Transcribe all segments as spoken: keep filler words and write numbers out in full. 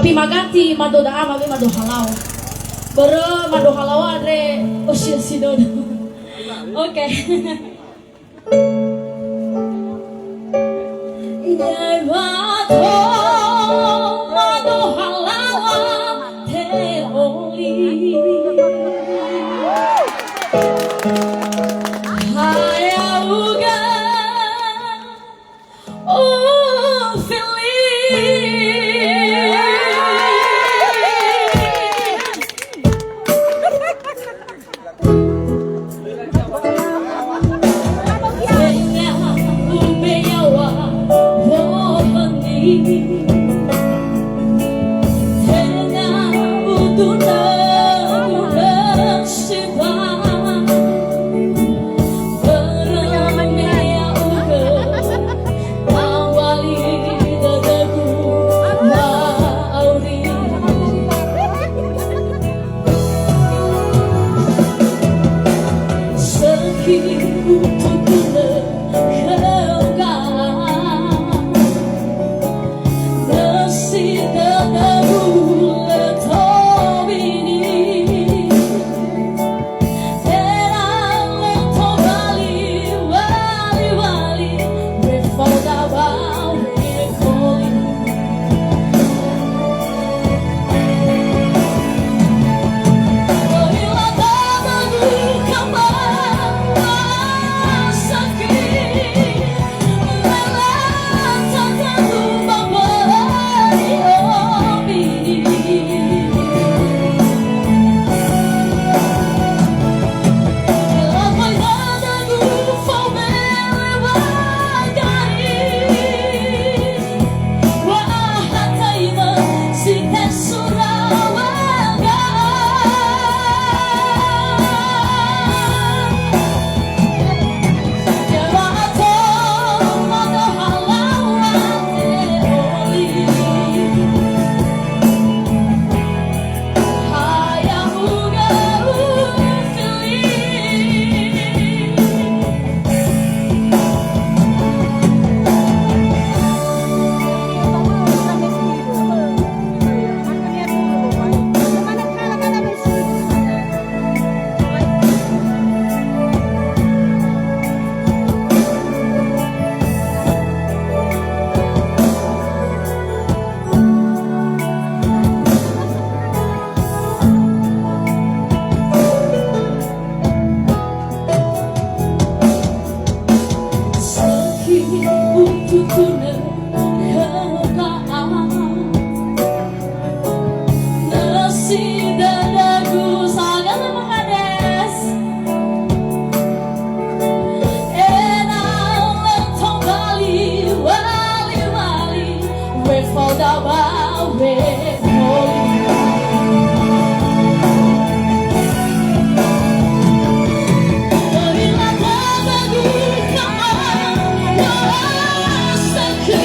Tapi magati mado da'a, mabe mado halao. Börö mado halao andre osi-osi dödö. Oke. Ya'e mado, mado halao te'oli. Ha ya'ugö, o Fili. Tenga ube'e yaŵa wo'öni. Tenga utunö-tunö sibai. Börö me ya'ugö, awali dödögu wa'auri. Sökhi ututunö khöu ga'a. Nösi dödögu lö tobini. Tenga lö tobali wali-wali, wefao daŵa wekoli. Ö'ila dödögu khöma, sakhi. Sakhi ututunö khöu ga'a. Nösi dödögu sagala mahades. Ena'ö lö tobali wali-wali, wefao daŵa wekoli. Ö'ila dödögu khöma, sakhi.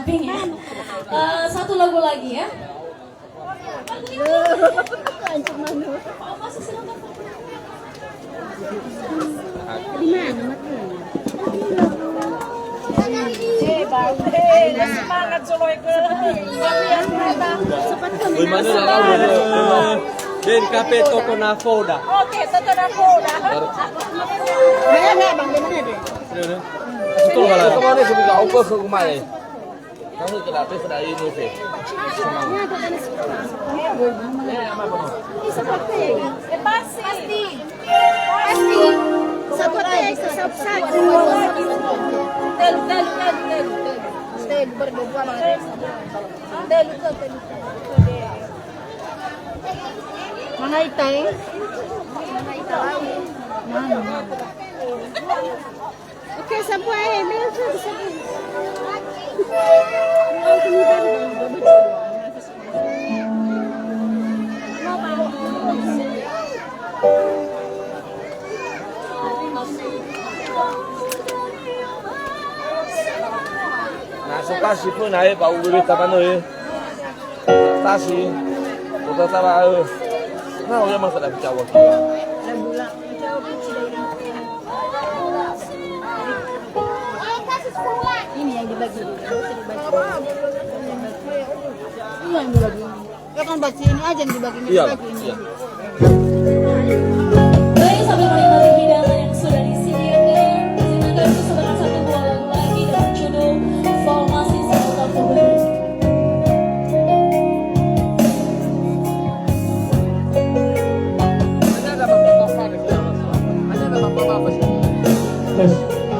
Eh, satu lagu lagi ya. Di mana, Mat? Eh, bagus. Eh, semangat, Soloe. Bagaimana lah, eh, Ben Kape Toko Nafoda. Oke, Toko Nafoda. Iya, iya, Bang, di mana dia? Iya, iya. Betul, Bang. Kemarin saya juga oper ke rumah, eh. Kamu tidak habis dari ini sih. Semangat. Eh, pasti. Pasti. Pasti. Satu lagi, satu, satu. Telu, telu, telu, telu, telu. Telu, berdua, berdua. Telu, telu, telu. Mana ita, eh? Mana? Oke, sampai, eh, mil tu, sampai. Na so tasi pun naik, Pak, U B B taman, eh. Tasi. Kota Taba, eh. Nah, udah masalah pecah waktu. Ini yang dibagi. Ini yang dibagi. Ya kan, baju ini aja yang dibagi, iya, dibagi ini. Iya. Baik, sambil menikmati hidangan yang sudah disediakan, silakan untuk sebarang satu buah lagu lagi dengan judul Formasi Satu Tahun Baru. Ada ada bapak-bapak di sini. Ada ada bapak-bapak sini. Terus,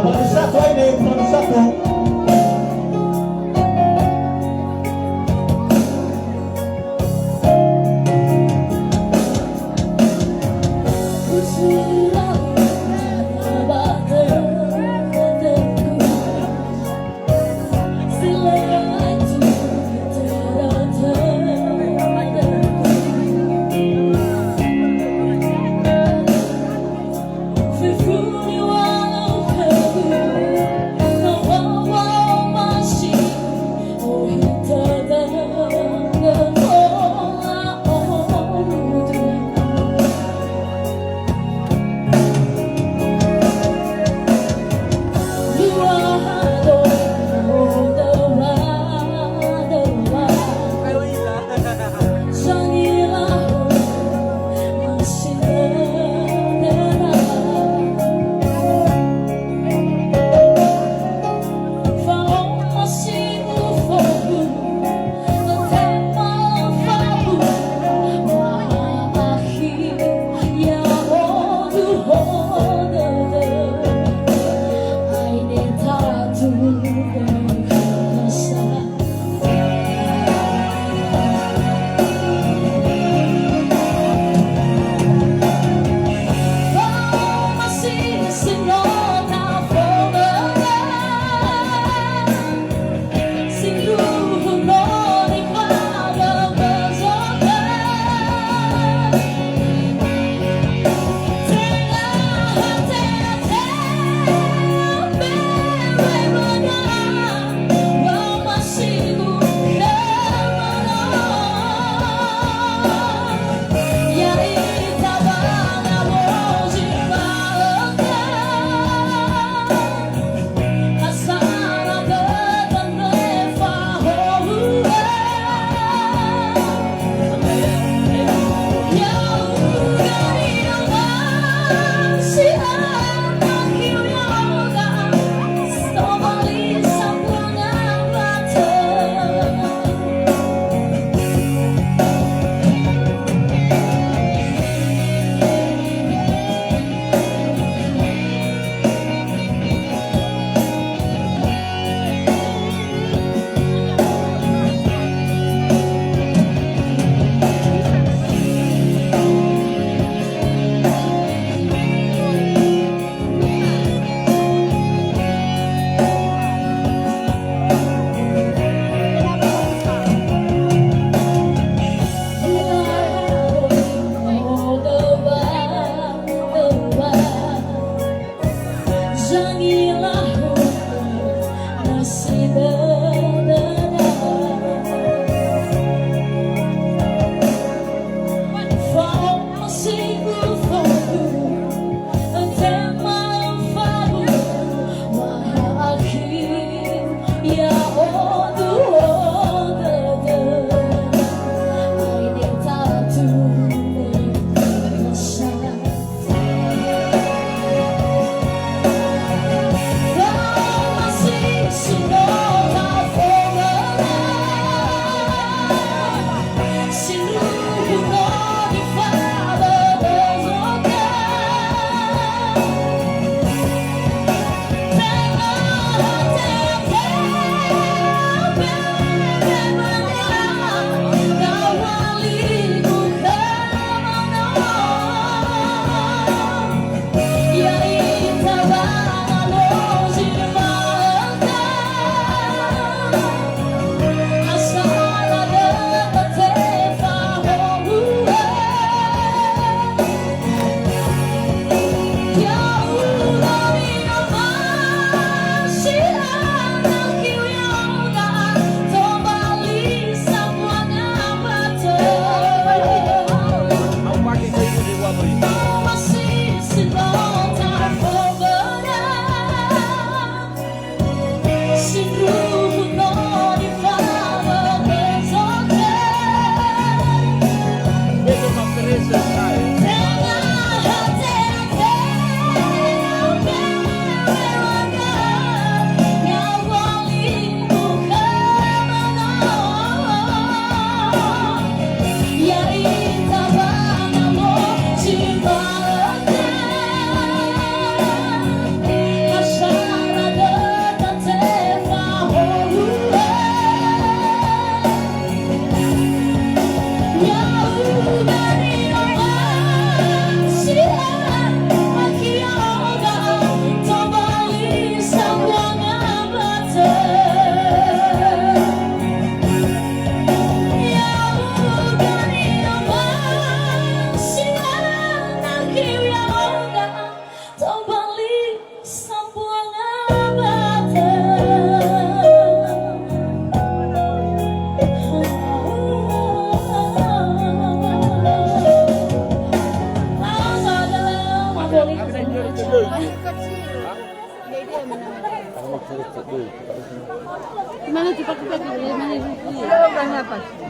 nomor satu ini, nomor satu.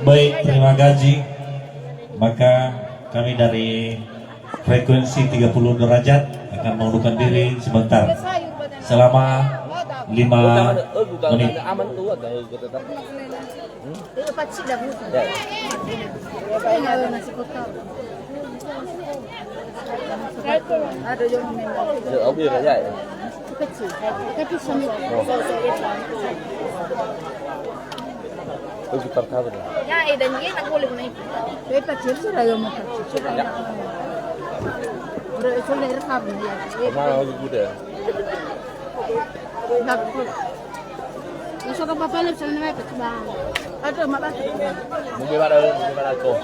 Baik, terima kasih. Maka kami dari frekuensi tiga puluh derajat akan mengundurkan diri sebentar selama lima menit. Ya, eh, dan dia nak boleh naik. Eh, Pak Cil sudah ya, Mak Cil. Ya. Udah, itu udah rekam, ya. Sama lagi kuda. Bagus. Masuk ke Bapak, lihat sana, Pak, coba. Aduh, Mak, Pak. Mungkin ada, mungkin ada kok.